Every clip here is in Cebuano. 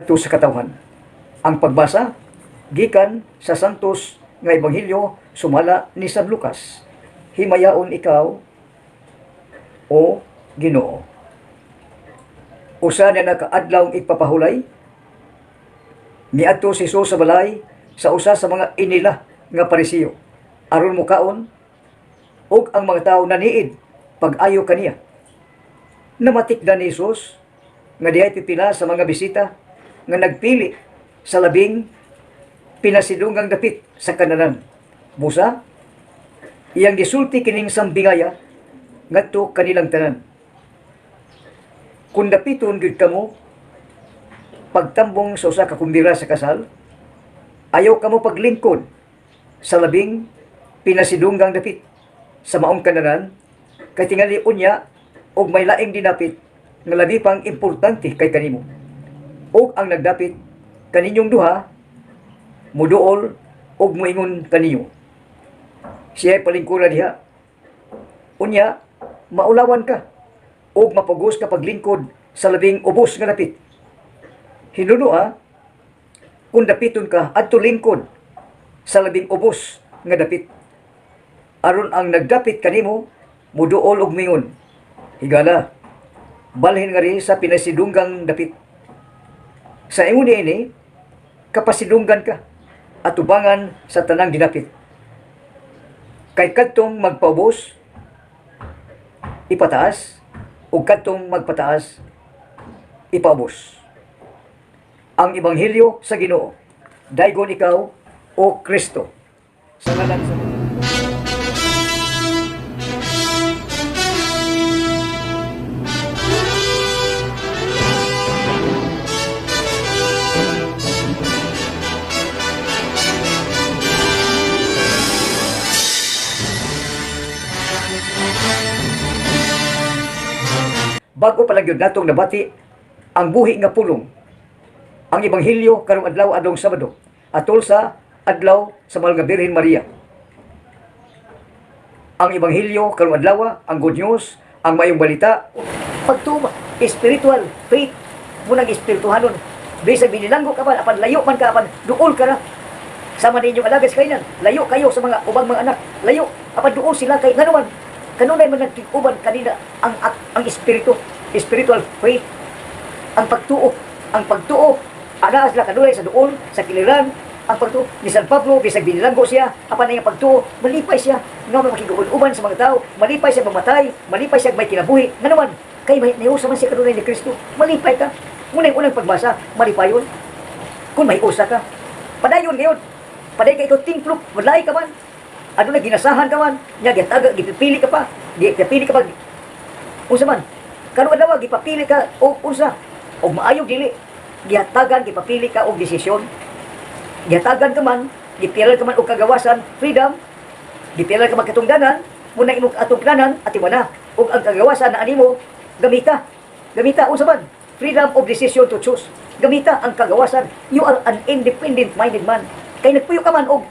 To sa katawhan. Ang pagbasa gikan sa Santos nga Ebanghelyo sumala ni San Lucas. Himayaon ikaw, o Ginoo. Usa na nakaadlaw igpapahulay, miadto si Jesus sa balay sa usa sa mga inila nga Parisiyo aron mukaon, ug ang mga tawo naniid pag-ayo kaniya. Namatikdan ni Jesus nga dihay pipila sa mga bisita nga nagpili sa labing pinasidunggang dapit sa kananan. Busa, iyang gisulti kining sambingaya ngadto kanilang tanan. "Kung dapiton gyud kamo pagtambong sa usa ka kumbira sa kasal, ayaw kamo paglingkod sa labing pinasidunggang dapit sa maong kananan, kay tingali unya og may laing dinapit nga labi pang importante kay kanimo. Og ang nagdapit kaninyong duha muduol og muingon kaninyo, 'Siya palingkura diha.' Unya maulawan ka og mapugos ka paglingkod sa labing ubos nga dapit. Hinunoa, kung dapiton ka, adto lingkod sa labing ubos nga dapit aron ang nagdapit kanimo muduol og mingon, 'Higala, balhin ngari sa pinasidunggang dapit.' Sa ingon niini, kapasidunggan ka atubangan sa tanang dinapit. Kay kadtong magpaubos, ipataas, ug kadtong magpataas, ipaubos." Ang Ebanghelyo sa Ginoo. Daygon ikaw, o Kristo. Sa ngalan sa Bago pa lang gyud natong nabati ang buhi nga pulong, ang Ebanghelyo karong adlaw, adlong Sabado, atol sa adlaw sa Mahal nga Birhen Maria. Ang Ebanghelyo karong adlaw, ang good news, ang maayong balita, pagtuo, spiritual faith, munang espirituhanon. Bisag binilanggo ka pa, apan layo man ka, apan duol ka ra. Sama ninyong alagad sa kainan, layo kayo sa mga ubang mga anak, layo, apan duol sila kay ngano man, kanunay man nagtig-uban kanina ang espiritu, spiritual faith, ang pagtuo, ang pagtuo, anaa sila kanunay sa duol, sa kiliran, ang pagtuo ni San Pablo, bisag binilanggo siya, apan ang pagtuo, malipay siya, nga may makig-uban sa mga tao, malipay siya mamatay, malipay siya may kinabuhi, ngano man, kay may niusa man siya kanunay ni Kristo, malipay ka. Muna yung unang pagbasa, malipayon. Kung may usa ka, padayon ngayon, padayon ka ikaw timplo, walay ka man, ano na ginasahan ka man, nya gitaga, gipipili ka pa, gipipili ka pa, unsa man, karon adlaw gipapili ka og unsa, og maayo dili, gihatagan, gipapili ka og desisyon, gihatagan ka man, gipilan ka man og kagawasan, freedom, gipilan ka man katungdanan, muna imong atungdanan, atiman ug ang kagawasan na animo, gamita, gamita, unsa man, freedom of decision to choose, gamita ang kagawasan, you are an independent-minded man, kay nagpuyo ka man og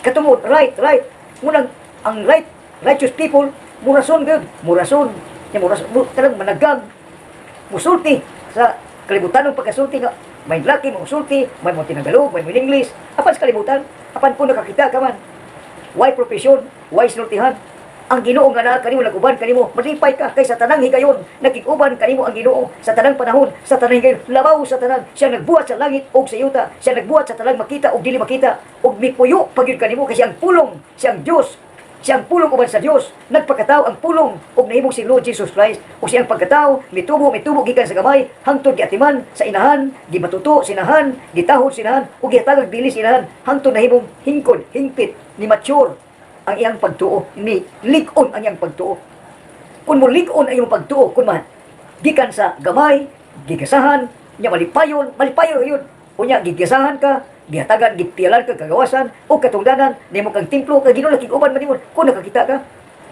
katungod, right, right, munang ang right, righteous people, murason gyud, murason, nya murason, kanang managang, musulti sa kalibutan ng pagkasulti nga, may laki, musulti, may mo Tinagalog, may mo English, apan sa kalibutan, apan kung nakakita ka man, why profession, why sinultihan, ang Ginoo nga naa kanimo, nag-uban kanimo, malipay ka kay sa tanang higayon nakig-uban kanimo ang Ginoo sa tanang panahon, sa tanang higayon, labaw sa tanan siya nagbuhat sa langit ug sa yuta, siya nagbuhat sa tanang makita ug dili makita, ug mipuyo pagyud kanimo kay siya ang pulong, siya ang Dios, siya ang pulong uban sa Dios, nagpakatao ang pulong ug nahimong si Lord Jesus Christ, ug siyang pagkatao mitubo, mitubo gikan sa gamay hangtod giatiman sa inahan, gibatuto sa inahan, gitahod sa inahan ug gihatagag bili sa inahan hangtod nahimong hingkod, hingpit, ni mature ang iyang pagtuo, ni lig-on ang iyang pagtuo. Kung mo lig-on ang iyong pagtuo, kung man gikan sa gamay, gigasahan, nya malipayon, malipayon yun. Unya gigasahan ka, gihatagan, gipialan ka kagawasan o katungdanan, nimo kang templo kay Ginoo nakig-uban man nimo kung nakakita ka.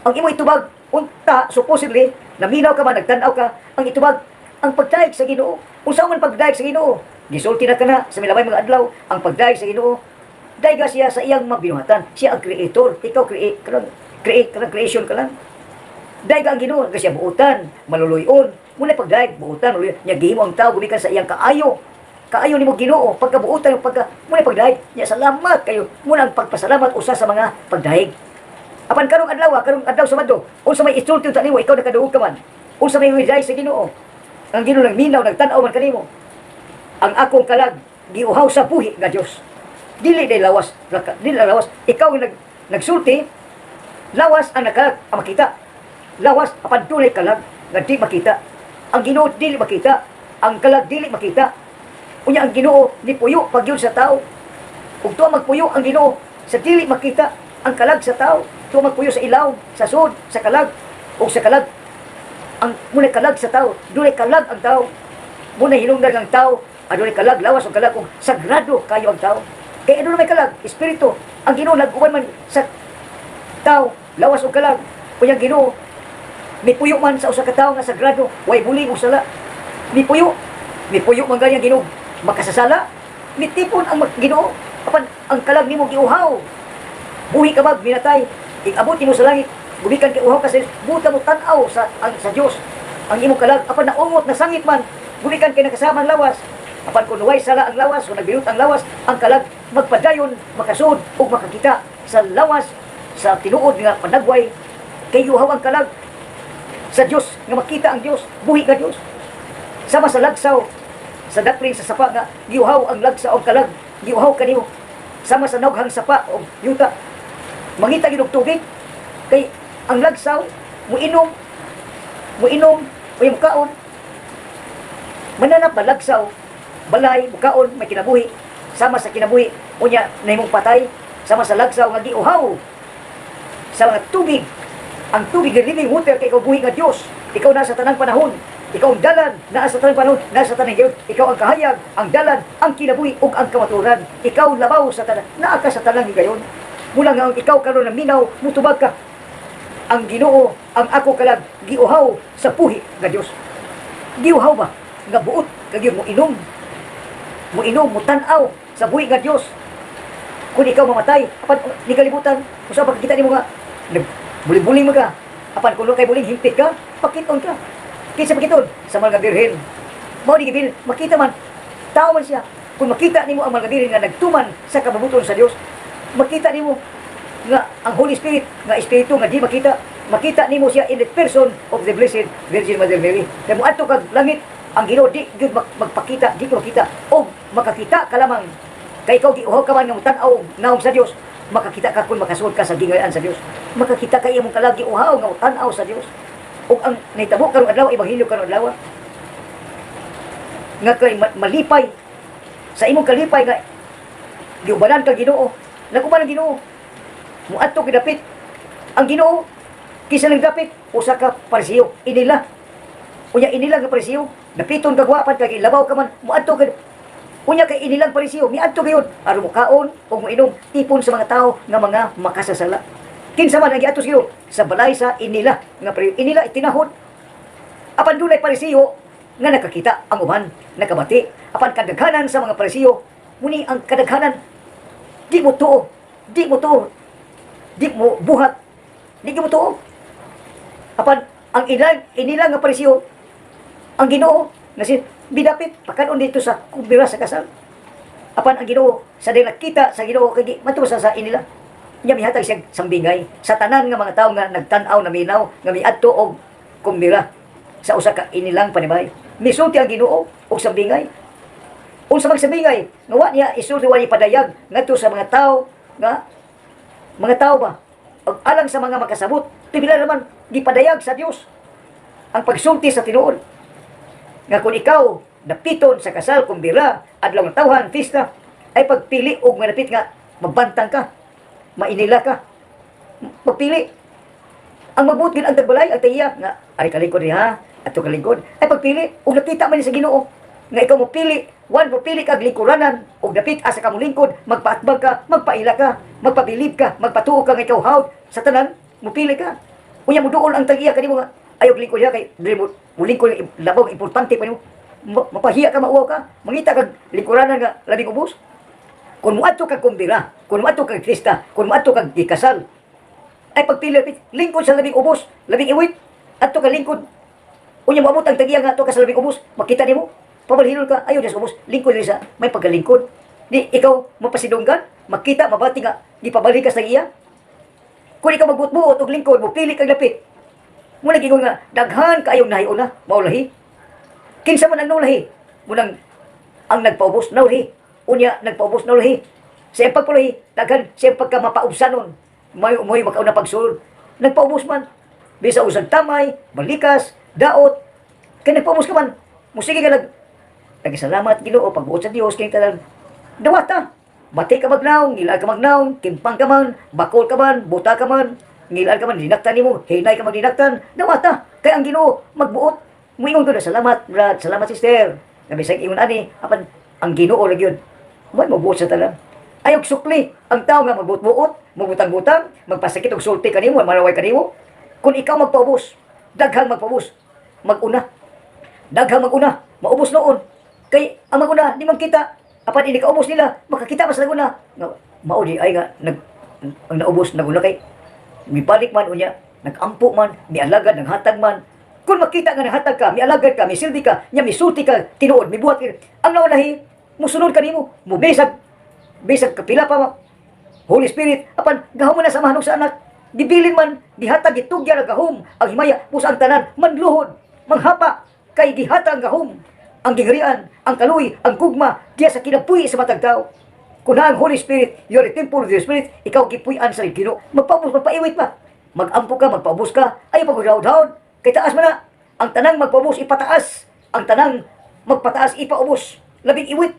Ang imo itubag unta supposedly naminaw ka man, nagtan-aw ka, ang itubag ang pagdayeg sa Ginoo. Unsa man pagdayeg sa Ginoo? Gisulti na kana sa milabay mga adlaw, ang pagdayeg sa Ginoo, dayga siya sa iyang mabinuhatan. Siya ang creator. Ikaw create ka lang, create ka lang, creation ka lang. Dayga ang Ginoo kasi siya buutan, maluluyon. Muna pagdayeg buutan, maluluyon. Nya gihimo ang tao gumikan sa iyang kaayo. Kaayo nimo Ginoo, pagkabuotan, pagka muna pagdahig nya, salamat kayo. Muna ang pagpasalamat usa sa mga pagdahig. Apan karong adlaw, karong adlaw Sabado, unsa may isulti unta nimo, ikaw nakaduog ka man? Unsa may midahig sa Ginoo? Ang Ginoo nagminaw, nagtan-aw man kanimo. Ang akong kalag giuhaw sa buhi nga Dios. Dili day lawas, dili lang lawas. Ikaw ang nagsulti, lawas ang nakalag ang makita. Lawas apan dunay kalag nga di makita. Ang Ginoo dili makita, ang kalag dili makita. Unya ang Ginoo nipuyo pagyud sa tao. Ug tuwa magpuyo ang Ginoo sa dili makita ang kalag sa tao. Tuwa magpuyo sa ilaw, sa sud, sa kalag ug sa kalag ang muna kalag sa tao, dunay kalag ang tao. Muna hinungdan ang tao, adunay kalag, lawas ug kalag ug sagrado kayo ang tao. Kay adunay may kalag, espiritu. Ang Ginoo nag-uban man sa tao, lawas ug kalag. Unya ang Ginoo mipuyo man sa usa ka tawo nga sagrado, way buling ug sala. Mipuyo man gani ang Ginoo, makasasala, mitipon ang Ginoo, apan ang kalag nimo giuhaw. Buhi ka bag minatay, igabot nimo sa langit, gumikan kay uhaw ka sa Dios, buta mo tan-aw sa Dios. Ang imong kalag apan naungot na sangit man, gumikan kay nakasama ang lawas. Apan kung way sala ang lawas, kung nagbilot ang lawas, ang kalag magpadayon, makasud ug makakita sa lawas sa tinuod nga panagway kay uhaw ang kalag sa Dios nga makita ang Dios, buhi nga Dios. Sama sa lagsaw sa daplin sa sapa nga giuhaw ang lagsaw og kalag, giuhaw kanimo. Sama sa naughang sapa og yuta. Mangita gyud og tubig kay ang lagsaw muinom o yung mukaon. Mananap ba lagsaw, balay, mukaon, may kinabuhi. Sama sa kinabuhi, unya nahimong patay, sama sa lagsaw nga giuhaw sa mga tubig. Ang tubig nga living water kay ikaw buhi nga Dios. Ikaw nasa tanang panahon. Ikaw ang dalan, naa sa tanang panahon, nasa tanang gayon. Ikaw ang kahayag, ang dalan, ang kinabuhi ug ang kamatuoran. Ikaw labaw sa tanan, naa ka sa tanang higayon. Mula nga ang ikaw karon na minaw, mutubag ka. Ang Ginoo, ang ako kalag giuhaw sa puhi nga Dios. Giuhaw ba? Nga buot kag mo inom. Mo inom, mo tan-aw sa buhi nga Dios. Kung ikaw mamatay, apan ni kalibutan, kung sa pagkita nimo nga buling-buling mo ka. Apan kung kay buling himpit ka, pakiton ka. Kinsa pakiton? Sa mga birhen. Mao ni gibil, makita man tao man siya. Kung makita nimo ang mga birhen nga nagtuman sa kabubuton sa Dios, makita nimo nga ang Holy Spirit nga espiritu nga di makita, makita nimo siya in the person of the Blessed Virgin Mother Mary. Kay moadto kag langit, ang Ginoo di gyud magpakita, di ka makita og makakita ka lamang kay ikaw giuhaw ka man nga motan-aw og naong sa Dios. Makakita ka kung makasuod ka sa gingayan sa Dios. Makakita ka imong kalag giuhaw nga motan-aw sa Dios. Ug ang nahitabo karong adlaw, ebanghelyo karong adlaw, nga kay malipay sa imong kalipay nga giubanan ka Ginoo. Nag-uban ang Ginoo, muadto kay dapit ang Ginoo. Kinsa nang dapit? Usa ka Parisiyo, inila. Unya inila nga Parisiyo, dapiton ka apan kay labaw ka man, muadto kay. Unya kay inilang Parisiyo, miadto gayon aron mukaon ug moinom tipon sa mga tao nga mga makasasala. Kinsa man ang giadto sa Ginoo? Sa balay sa inila nga Parisiyo. Inila, itinahod. Apan dunay Parisiyo nga nakakita ang uban, nakabati. Apan kadaghanan sa mga Parisiyo, muni ang kadaghanan di mo tuo, di mo tuo, di mo buhat, di mo tuo. Apan ang ilang inilang nga Parisiyo, ang Ginoo nga si bidapit pakanon dito sa kumbira sa kasal. Apan ang Ginoo sa dahil nakita sa Ginoo kay mato sa inila. Nya mihatag siya sambingay sa tanan nga mga tawo nga nagtan-aw, na minaw nga miadto og kumbira sa usa ka inilang panibay. Misulti ang Ginoo og sambingay. Unsa man sambingay? Nga wa niya isulti, wa niya padayag ngadto sa mga tawo nga mga tao ba? Og alang sa mga makasabot, pipila naman gipadayag sa Dios ang pagsulti sa tinuod. Nga kung ikaw dapiton sa kasal, kumbira, adlaw ng tawhan, fiesta, ay pagpili og manapit nga mabantang ka, mainila ka. Pagpili. Ang mabuot gid ang tagbalay, ang taiya nga ari kalingkod niya, ato kalingkod, ay pagpili ug nakita man ni sa Ginoo nga ikaw mo pili, one mo pili kag lingkuranan ug dapit asa ka mo lingkod, magpaatbag ka, magpaila ka, magpabilib ka, magpatuo ka nga ikaw hawd sa tanan, mo pili ka. Unya mo duol ang tag-iya kanimo nga ayaw lingkod niya kay dili mo mo lingkod labaw importante pa nimo. Mapahiya ka, mauwaw ka, mangita kag lingkuranan nga labing ubos. Kung muadto kag kumbira, kung muadto kag fiesta, kung muadto kag gikasal, ay pagpili lingkod sa labing ubos, labing iwit, adto ka lingkod. Unya moabot ang tag-iya nga adto ka sa labing ubos, makita nimo. Pabalhinon ka, ayaw sa ubos, lingkod diri sa may pagkalingkod. Di ikaw mapasidunggan, makita, mabati nga gipabalhin ka sa iya. Kung ikaw magbuot-buot og lingkod, mo pili kag dapit. Muna giingon nga daghan kaayong nahiuna, maulahi. Kinsa man ang naulahi? Munang ang nagpaubos naulahi. Unya nagpaubos naulahi. Sa iyang pagpulahi, daghan sa iyang pagka mapaubsanon. May umoy makauna pagsulod. Nagpaubos man. Bisa usag tamay, balikas, daot. Kay nagpaubos ka man. Musige ka nag Salamat, Ginoo, pagbuot sa Dios kay tanan. Dawata. Bati ka magnaong, ngilad ka magnaong, kimpang ka man, bakol ka man, buta ka man, ngilad ka man, dinaktan nimo, hinay ka magdinaktan, dawata. Kay ang Ginoo magbuot. Muingon ko na salamat, brad, salamat, sister. Nga bisag ingon ani, apan ang Ginoo lagi yun. Mo magbuot sa tanan. Ayaw sukli ang tao nga magbuot-buot, magbutang-butang, magpasakit og sulti kanimo, maraway kanimo. Kung ikaw magpaubos, daghang magpaubos, maguna. Daghang maguna, maubos noon. Kay ang maguna, di man kita. Apan ini kaubos nila, makakita pa sa naguna. Nga, mao di ay nga nag ang naubos naguna kay mibalik man unya, nagampo man, mialagad, naghatag man. Kung makita nga naghatag ka, mialagad ka, misilbi ka, nya misulti ka, tinuod, mibuhat ka. Ang naulahi, musunod ka nimo, mubisag, bisag kapila pa Holy Spirit, apan gahom mo na sa mahanog sa anak. Gibilin man, gihatag, gitugyan ang gahom, ang himaya, busa ang tanan, manluhod, manghapa, kay gihatag ang gahom, ang gingharian, ang kaluoy, ang gugma, diya sa kinabuhi sa matag tao. Kung na ang Holy Spirit, you are the temple of the Spirit, ikaw gipuy-an sa Ginoo. Magpaubos, magpaiwit pa. Magampo ka, magpaubos ka, ayaw pag kay taas man na. Ang tanang magpaubos, ipataas. Ang tanang magpataas, ipaubos. Labing iwit.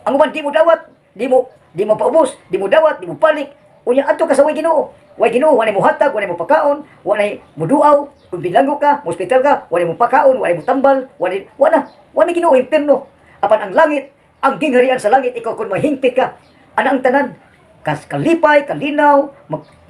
Ang uban di mo dawat, di mo paubos, di mo dawat, di mo balik. Unya adto ka sa way Ginoo. Way Ginoo, walay mo hatag, walay mo pakaon, walay mo duaw, kung bilanggo ka, mo ospital ka, walay mo pakaon, walay mo tambal, walay wala, wala Ginoo impierno. Apan ang langit, ang gingharian sa langit, ikaw kung mahingpit ka, ana ang tanan, kas kalipay, kalinaw,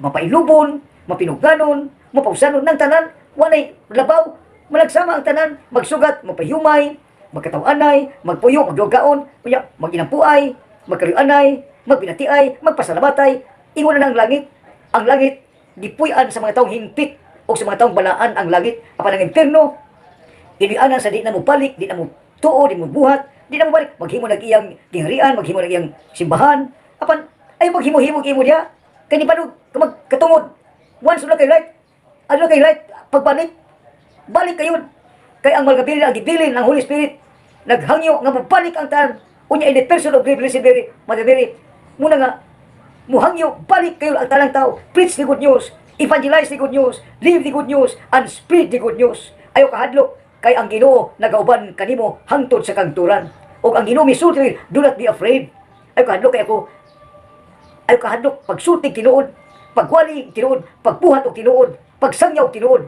mapailubon, mapinuganon, mapausanon ng tanan, walay labaw, malagsama ang tanan, magsugat, mapahumay, magkatawanay, magpuyo, magdugaon, unya, maginampuay, magkarianay, magbinatiay, magpasalamatay, ingon na ang langit. Ang langit, gipuy-an sa mga taong hingpit o sa mga taong balaan ang langit. Apan ang impierno, inianan sa di na mo balik, di na mo tuo, di mo buhat, di na mo balik. Maghimo nag iyang gingharian, maghimo nag iyang simbahan. Apan, ay maghimo-himo imo diya. Kay ni panog, kamag katungod. Once na kay right, ano kay right, pagbalik, balik kayo. Kay ang malgabilin, ang gibilin ng Holy Spirit, naghangyo nga mobalik ang tanan. Unya in the person of Great Blessed Mary, Mother Mary, muna nga, muhangyo, balik kayo ang tanang tao. Preach the good news, evangelize the good news, live the good news, and spread the good news. Ayaw kahadlok, kay ang Ginoo nagauban kanimo hangtod sa kangturan. O ang Ginoo misulti, do not be afraid. Ayaw kahadlok kay ako, ayaw kahadlok pagsulti tinuod, pagwali tinuod, pagbuhat og tinuod, pagsangyaw og tinuod.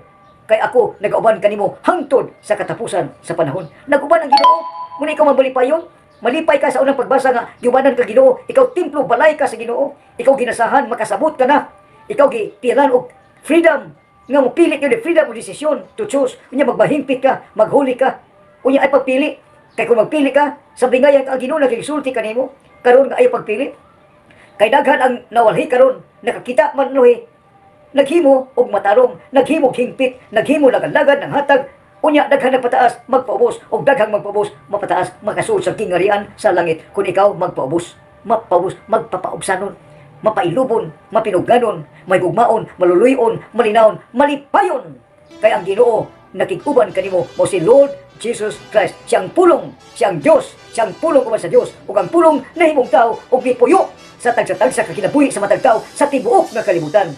Kay ako nagauban kanimo hangtod sa katapusan sa panahon. Naguban ang Ginoo. Muna ikaw mabalipayon. Malipay ka sa unang pagbasa nga giubanan ka Ginoo. Ikaw templo balay ka sa Ginoo. Ikaw ginasahan makasabot ka na. Ikaw gipiran og freedom nga mopili ka freedom of decision to choose. Unya magmahimpit ka, maghuli ka. Unya ay pagpili. Kay kung magpili ka, sa bingayan ka ang Ginoo nagsulti kanimo. Karon nga ay pagpili. Kay daghan ang nawalhi karon, nakakita man nuhi, naghimo og matarong, naghimo og hingpit, naghimo lagan-lagad ng hatag, unya daghan nagpataas, magpaubos, og daghang magpaubos, mapataas, makasulod sa gingharian sa langit. Kung ikaw magpaubos, mapaubos, magpapaubsanon, mapailubon, mapinuganon, may gugmaon, maluluyon, malinawon, malipayon. Kay ang Ginoo nakig-uban kanimo mo si Lord Jesus Christ. Siyang pulong, siyang Dios, siyang pulong uban sa Dios ug ang pulong nahimong tao ug mipuyo sa tagsa-tagsa ka kinabuhi sa matag tao sa tibuok nga kalibutan.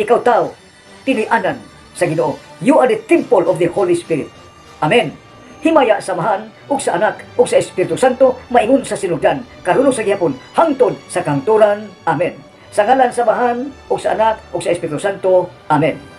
Ikaw tao, tinuy-anan sa Ginoo. You are the temple of the Holy Spirit. Amen. Himaya sa Amahan ug sa Anak ug sa Espiritu Santo, maingon sa sinugdan, karon sa gihapon, hangtod sa kangturan. Amen. Sa ngalan sa Amahan ug sa Anak ug sa Espiritu Santo. Amen.